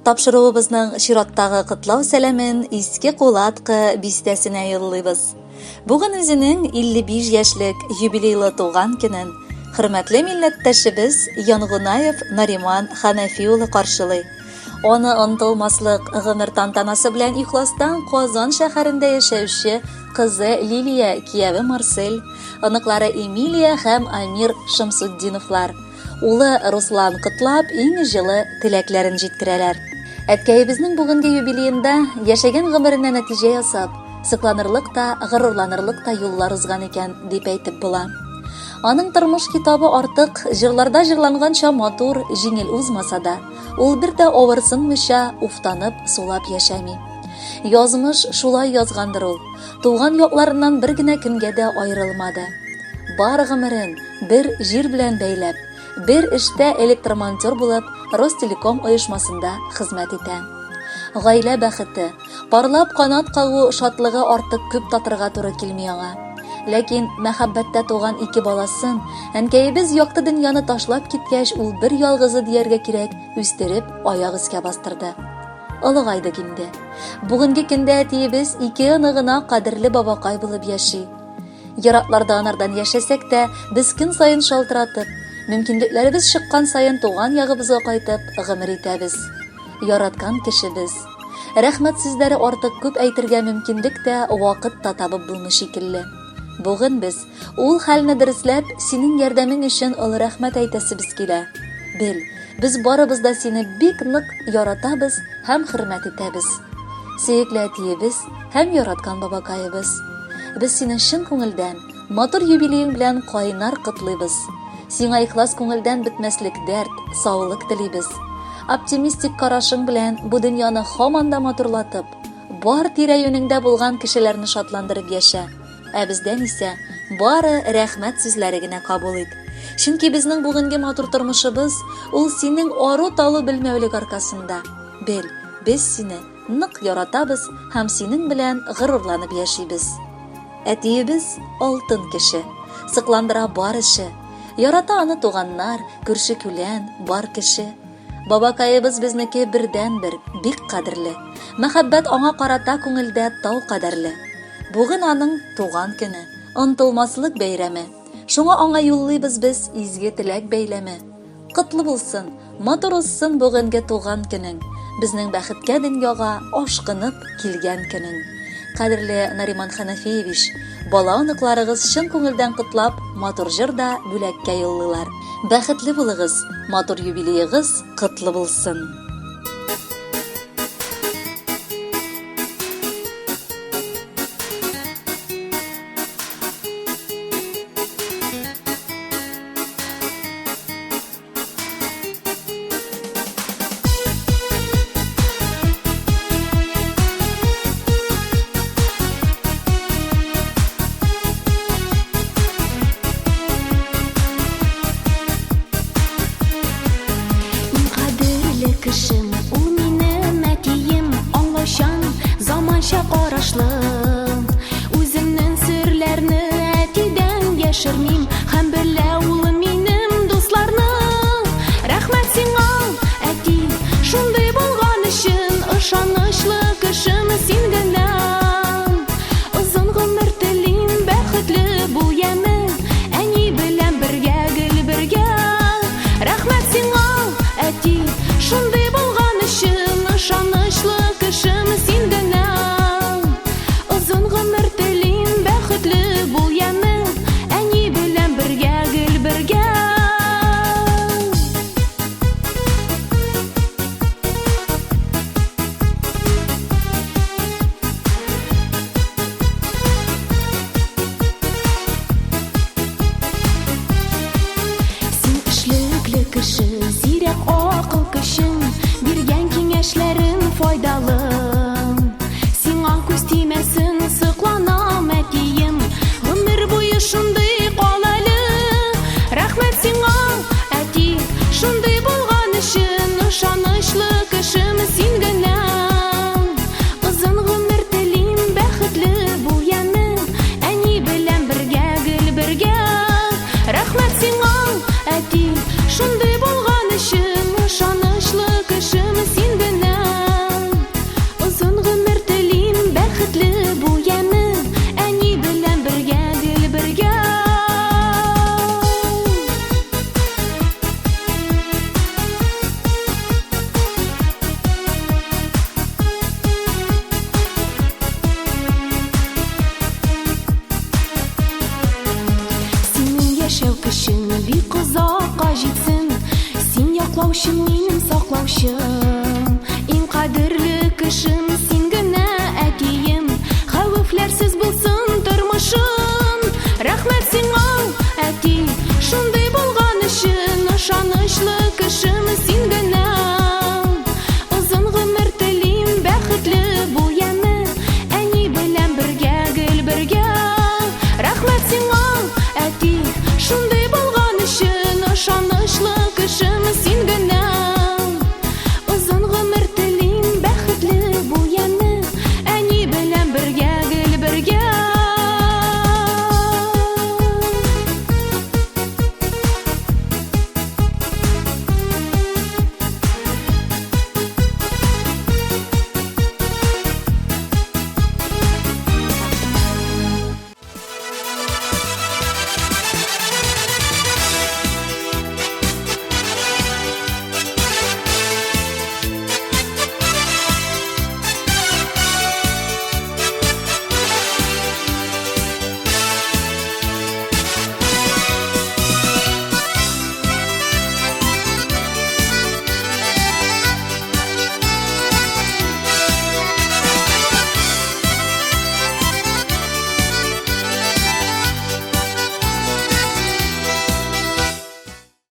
Тапшыруыбызның чираттагы котлау сәламен Иске Кулаткы бистәсенә юллыйбыз. Бүген үзенең 55 яшьлек юбилейлы туган көнен хөрмәтле милләттәшебез Янгунаев Нариман Ханафи улы каршылый. Аны онытылмаслык гомер тантанасы белән ихластан Казан шәһәрендә яшәүче кызы Лилия, кияве Марсель, оныклары Эмилия һәм Амир Шамсутдиновлар, улы Руслан котлап, иң җылы теләкләрен җиткерәләр. Әткәебезнең бүгенге юбилеенда яшәгән гомеренә нәтиҗә ясап, сокланырлык та, горурланырлык та юллар узган икән, дип әйтеп була. Аның тормыш китабы артык җырларда җырланганча матур, җиңел узмаса да, ул бер дә авырсынмыйча, уфтанып, сулап яшәми. Язмыш шулай язгандыр ул. Туган якларыннан бер генә көнгә дә аерылмады. Бар гомерен бер җир белән бәйләп, бер эштә электромонтер булып Ростелеком оешмасында хезмәт итә. Гаилә бәхете, парлап канат кагу шатлыгы артык күп татырга туры килми аңа. Ләкин мәхәббәттә туган ике баласын, әнкәебез якты дөньяны ташлап киткәч, ул бер ялгызы дияргә кирәк, үстереп, аяк өскә бастырды. Олыгайдык инде. Бүгенге көндә әтиебез ике оныгына кадерле бабакай булып яши. Еракларда анардан яшәсәк тә, без көн саен шалтыратып, мөмкинлекләребез чыккан саен туган ягыбызга кайтып гомер итәбез. Яраткан кешебез. Рәхмәт сүзләре артык күп әйтергә мөмкинлек тә, вакыт та табып булмый шикелле. Бүген без, ул хәлне дөресләп, синең ярдәмең өчен олы рәхмәт әйтәсебез килә. Бел, без барыбыз да сине бик нык яратабыз һәм хөрмәт итәбез. Сөекле әтиебез һәм яраткан бабакаебыз. Без сине чын күңелдән, матур юбилеең белән кайнар котлыйбыз. Сиңа ихлас күңелдән бетмәслек дәрт, саулык телибез. Оптимистик карашың белән бу дөньяны һаман да матурлатып, бар тирә-юнеңдә булган кешеләрне шатландырып яшә. Ә бездән исә бары рәхмәт сүзләре генә кабул ит. Чөнки безнең бүгенге матур тормышыбыз ул синең ару-талу белмәүлек аркасында. Бел, без сине нык яратабыз һәм синең белән горурланып яшибез. Әтиебез алтын кеше, сыкландыра бар эше. Ярата аны туганнар, күрше-күлән, бар кеше. Бабакаебыз безнеке бердәнбер, бик кадерле. Мәхәббәт аңа карата күңелдә тау кадәрле. Бүген аның туган көне, онтылмаслык бәйрәме. Шуңа аңа юллыйбыз без изге теләк бәйләме. Котлы булсын, матур узсын бүгенге туган көнең, безнең бәхеткә дөньяга ашкынып килгән көнең. Кадерле Нариман Ханафиевич, бала-оныкларыгыз чын күңелдән котлап, матур җыр да бүләккә юллыйлар. Бәхетле булыгыз, матур юбилеегыз котлы булсын! Иң кадерле кешем, ул минем әтием, аңлаучан, заманча карашлы. Үземнең серләрне әтидән яшермим, һәм белә ул минем дусларны. Рәхмәт сиңа, әти, шундый булган өчен, ышанычлы кешем син генә. Озын гомер телим, бәхетле бул яме, әни белән бергә, гел бергә. Рәхмәт сиңа, әти, шундый булган өчен, ышанычлы кешем син генә. Озын гомер телим, бәхетле бул яме, әни белән бергә, гел бергә. Син эшлекле кеше, зирәк акыл көчең, биргән киңәшләрең файдалы. Сиңа күз тимәсен, сокланам, әтием, гомер буе шундый кал әле. Рәхмәт сиңа, әти, шундый булган өчен, ышанычлы кешем син генә. Озын гомер телим, бәхетле бул яме, әни белән бергә, гел бергә. Рәхмәт сиңа, әти, шундый булган өчен, ышанычлы кешем син генә. озакка җитсен. Син яклаучым, минем саклаучым, иң кадерле кешем.